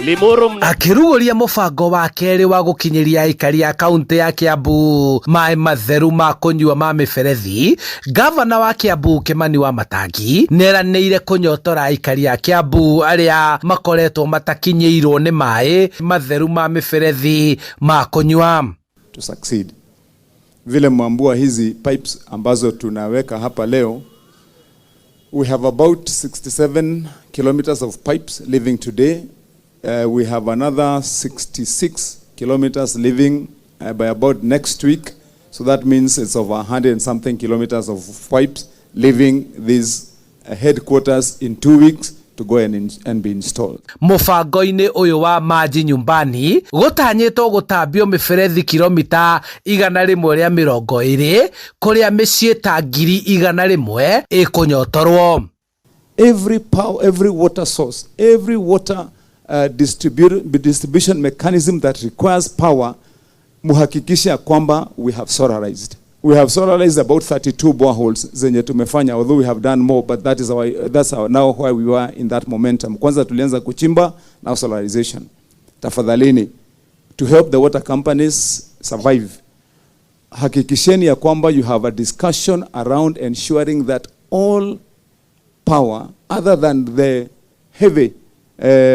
Limuru mna Akĩrugũria mũbango wa kerĩ wa gũkinyĩria aikari a kaunti ya Kiambu maĩ matheru ma kũnyua ma mĩberethi, ngavana wa Kiambu Kimani Wamatangi nĩeranĩire kũnyotora aikari a Kiambu arĩa makoretwo matakinyĩirwo nĩ maĩ matheru ma mĩberethi ma kũnyua. To succeed. Vile mwambua hizi pipes ambazo tunaweka hapa leo, we have about 67 kilometers of pipes leaving today. We have another 66 kilometers leaving by about next week. So that means it's over 100 and something kilometers of pipes leaving these headquarters in 2 weeks to go and be installed. Mũbango-inĩ ũyũ wa Maji Nyumbani gũtanyĩtwo gũtambio mĩberethi kilomita 120 kũrĩa mĩciĩ ta 100,000 ĩkũnyotorwo. Every power, every water source, every water distribution mechanism that requires power, muhakikishe ya kwamba we have solarized. We have solarized about 32 boreholes zenye tumefanya, although we have done more, but that's our, now where we were in that momentum. Kwanza tulianza kuchimba, now solarization. Tafadhalini, to help the water companies survive, hakikisheni ya kwamba you have a discussion around ensuring that all power other than the heavy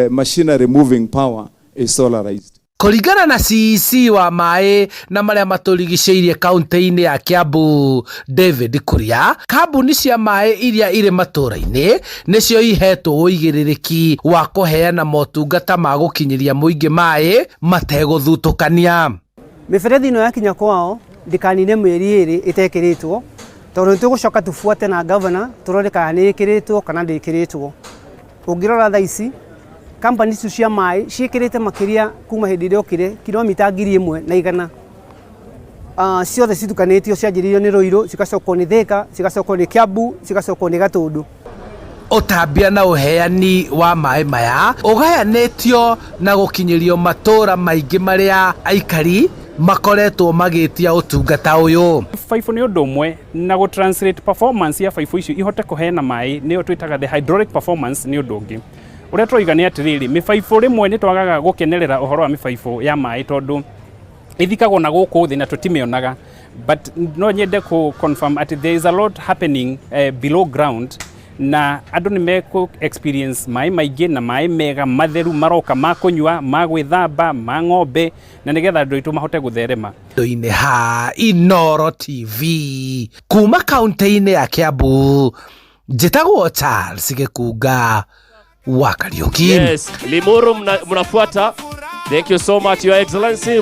machinery moving power is solarized. Kũringana na CEC wa maĩ na marĩa matũrigicĩirie kaunti-inĩ ya Kiambu David Kuria, kambuni cia maĩ iria irĩ matũũra-inĩ nĩcio ihetwo ũigĩrĩrĩki wa kũheana motungata ma gũkinyĩria mũingĩ maĩ mategũthutũkania. Mĩberethi ĩno yakinya kwao ndĩkanine mĩeri 2 ĩtekĩrĩtwo, tondũ nĩ tũgũcoka tũbuate na governor tũrore kana nĩ ĩkĩrĩtwo kana ndĩkĩrĩtwo. Ũngĩrora thaa ici kambuni icio cia maĩ ciĩkĩrĩte makĩria kuma hĩndĩ ĩrĩa okire kilomita 1100. Ciothe citukanĩtio, cianjĩrĩirio nĩ Ruiru, cigacokwo nĩ Thika, cigacokwo nĩ Kiambu, cigacokwo nĩ Gatũndũ. Ũtambia na ũheani wa maĩ maya ũgayanĩtio na gũkinyĩrio matũũra maingĩ marĩa aikari makoretwo magĩtia ũtungata ũyũ. Baibũ nĩ ũndũ ũmwe na gũ translate performance ya baibũ icio ihote kũheana maĩ, nĩyo twĩtaga the hydraulic performance, nĩ ũndũ ũngĩ. Ũrĩa tũroiga nĩ atĩrĩrĩ, mĩbaibũ rĩmwe nĩ twagaga gũkenerera ũhoro wa mĩbaibũ ya maĩ tondũ ĩthikagwo na gũkũ thĩ na tũtimĩonaga, but no nyende kũ confirm atĩ there is a lot happening below ground, na andũ nĩ mekũ experience maĩ maingĩ na maĩ mega matheru maroka ma kũnyua, ma gwĩthamba, ma ng'ombe, na nĩgetha andũ aitũ mahote gũtherema. Inĩ ha Inoro TV kuma kaunti-inĩ ya Kiambu, njĩtagwo Charles Gĩkunga wa Kariũki. Yes, Limuru mnafuata. Thank you so much, Your Excellency.